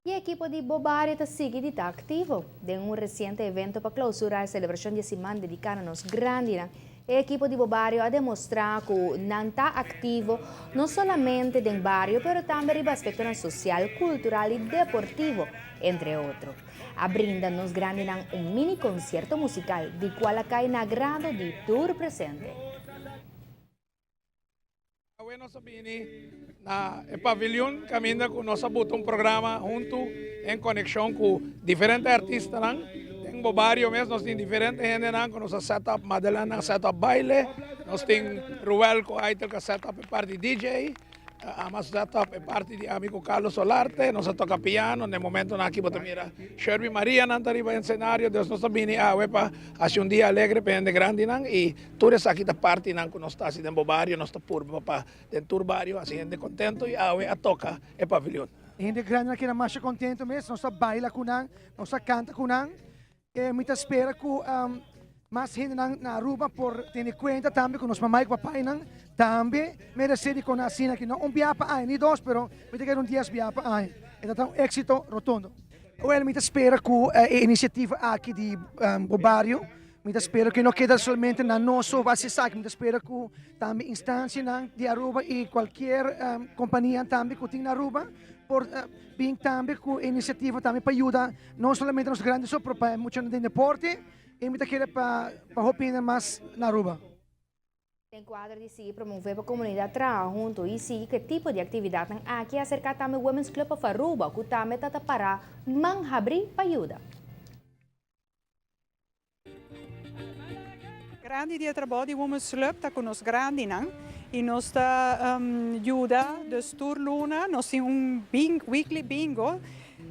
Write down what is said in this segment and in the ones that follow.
E ekipo di BoBario ta sigui di ta aktivo. Den un resiente evento pa klousurá e selebrashon di e siman dediká na nos grandinan, e ekipo di BoBario a demostrá ku nan ta aktivo no solamente den bario pero tambe riba aspektonan sosial, kultural i deportivo, entre otro. A brinda nos grandinan un mini konsierto musikal di kual a kai na agrado di tur presente. Awe nos a bini na e paviljoen kaminda ku nos a buta un programa huntu en konekshon ku diferente artistanan. Den bo bario mes nos tin diferente hendenan ku nos a set up, Madeleine a set up baile, nos tin Ruel ku Aitel ku a set up e parti DJ. Ami a set up e parti di ami ku Carlos Solarte, nos a toka piano, na e momentonan aki bo ta mira Sherby Maria nan ta riba e scenario, dus nos ta bini awe pa hasi un dia alegre pa hende grandinan i tur esaki ta partinan ku nos ta hasi den bo bario, nos ta purba pa den tur bario hasi hende kontento i awe a toka e pavilion. E hende grandinan keda masha kontento mes, nos ta baila ku nan, nos ta kanta ku nan. Mi ta spera ku mas hendenan na Aruba por tene kuenta tambe ku nos mamá i papainan tambe meresé di kona asina aki. No un bia pa aña ni dos, pero mi ta kere un dies bia pa aña. E ta ta un éksito rotundo. Wèl, mi ta spera ku e inisiativa aki di bo bario, mi ta spera ku e no keda solamente na nos so hasi esaki. Mi ta spera ku tambe instansianan di Aruba i kualkier kompania tambe ku tin na Aruba por bin tambe ku e inisiativa tambe pa yuda No solamente nos grandi so, pero pa e muchanan den deporte y mi ta kere pa pa hopi hende mas na Aruba. Den kuadro di sigui promove pa komunidat traha huntu i sigui ku e tipo di aktividatnan aki a aserká tambe Women's Club of Aruba ku tambe ta ta pará man habrí pa yuda. Grandi di e trabou di Women's Club ta ku nos grandinan i nos ta yuda dus tur luna nos tin un weekly bingo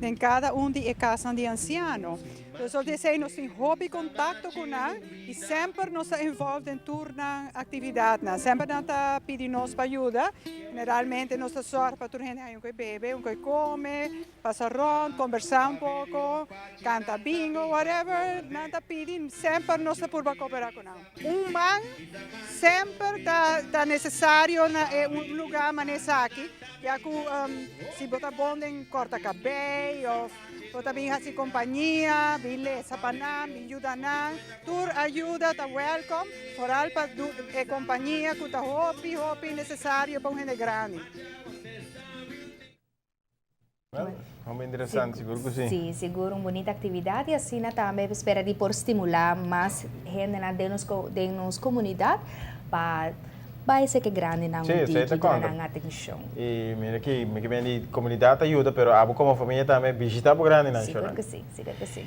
den kada un di e kasnan di ansiano. Dus di esei nos tin hopi kontakto ku nan i semper nos ta involved den tur nan aktividatnan. Semper nan ta pidi nos pa yuda. Generalmente nos ta sòrg pa tur hende haña un koi bebe, un koi kome. Pasa rond, combersa un poco, canta bingo, whatever nan ta pidi, semper nos ta purba coopera cu nan. Un man semper ta ta necesario na e un lugar manera esaki, ya cu si bo ta bon den corta cabey of bo ta bin haci compania, bin lesa pa nan, bin yuda nan, tur ayuda ta welcome, vooral pa e compania cu ta hopi hopi necesario pa un hende grandi. Well, hopi interesante, sigur ku si. Sí, sigur un bunita aktividat i asina tambe spera di por stimulá mas hendenan den nos den nos komunidat pa bai seke grandenan un tiki duna nan atenshon. I mira ki, mi ke bini di komunidat ta yuda pero abo komo famia tambe bishita bo grandenan Sigur ku si, sigur ku si.